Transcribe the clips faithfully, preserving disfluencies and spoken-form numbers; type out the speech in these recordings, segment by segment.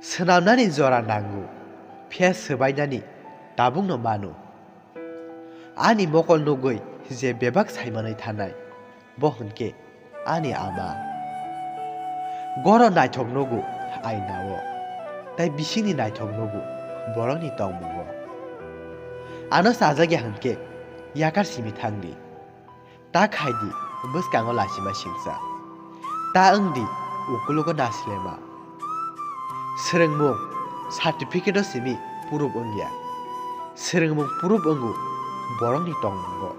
Swnamnani jora nango, phiya swbainani tabukno mano. Ani mokol nugwi je bebak saimanwi thanai, bo hwnkhe ani ama. Goro naithok nugo ainao, tai bisingni naithok nugo borokni tongmungo. Ano chajak ya hwnkhe yakar simi thangdi. Ta khaidi bwskango lachima singcha. Ta wngdi ukulugo nasilema. Swrwngmung certificate-o simi proof wngya. Swrwngmung proof wngo borokni tongmungo.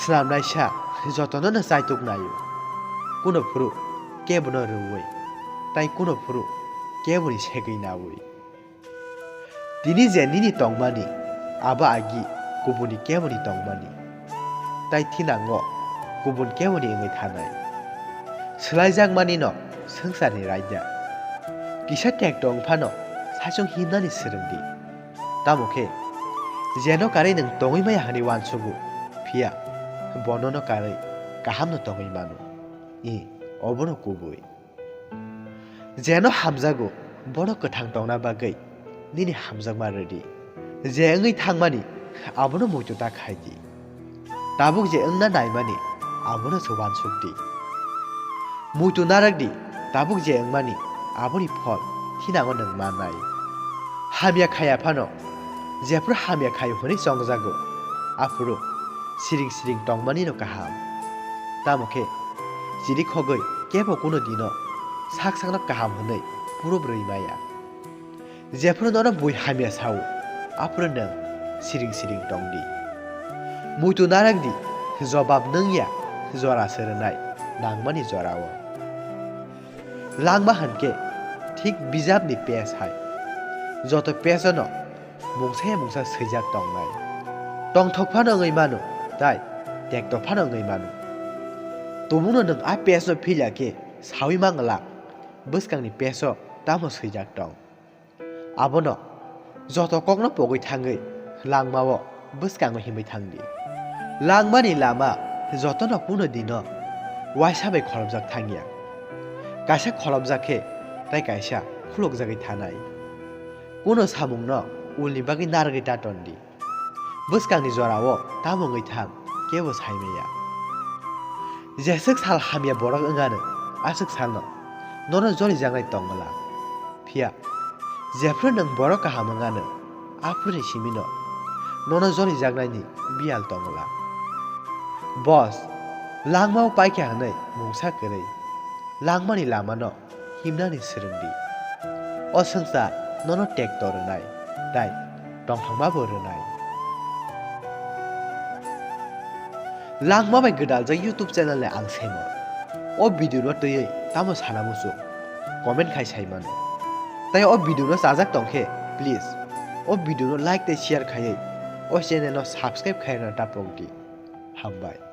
Swnamnaisa jotono'-no chaituk naio. Kuno phuru kebono rwui, tai kuno phuru keboni segwi naui. Tini je nini tongmani, abo agi kubuni keboni tongmani, tai thinango kubun keboni wngwi thanai. Swlaijakmanino swngcharni raida. Kisa tekto wng phano saichung himnani swrwngdi. Tamo khe, jeno karwi nwng tongwi maya hwnwi uansugo, phiya bonono karwi kahamno tongwi mano. I, obono kubui. Jeno hamjago, bono kwthang tongna bagwi nini hamjakma rwdi. Je wngwi thangmani, abono muitu ta khaidi. Tabuk je wngna naimani, abono se uansukdi. Muitu narwkdi, tabuk je wngmani, aboni phol thinango nwng mannai. Hamya khaya phano, jephru hamya khaio hwnwi chongjago, aphuru siring siring tongmanino kaham. Tamo khe, chirikhogwi kebo kuno dino sak sakno kaham hwnwi proof rwui maya. Jephru nono bui hamya sao, aphuru nwng siring siring tongdi. Muitu narwkdi, jobab nwngya jora se rwnai nangmani jorao. Langma hwnkhe thik bijapni page hai. Joto page-ono mungsa ya mungsa swijak tongnai. Tongthok phano wngwi mano, tai tekto phano wngwi mano. Tobukno nwng a page-no philya khe saui mangla, bwskangni page-o tamo swijak tong. Abono joto kokno pogwi thangwi langmao bwskango himwi thangdi. Langmani lama jotono kuno dino waisa bai kholopjak thangya. Kaisa kholopjak khe tai kaisa khulukjagwi thanai. Kuno samungno ulni bagwi narwgwi ta tondi. Bwskangni jorao tamo wngwi thang, kebo sai maya. Jeswk sal hamya borok wngano, aswk salno nono jolijaknai tongmwla. Phiya, jephru nwng borok kaham wngano, aphuruni simino nono jolijaknaini biyal tongmwla. Boss, langmao paikha hwnwi mungsa kwrwi, langmani lamano himnani swrwngdi. O swngchar nono tekto rwnai, tai tongthokma bo rwnai. Langma bai gwdaljak YouTube channel ni ang Saimon. O video no twiwi tamo sana muchung? Comment khai sai mano. Tai o video no chajak tong khe, please, o video no like tei share khaiwi o channel no subscribe khai rwna ta pokdi. Hambai.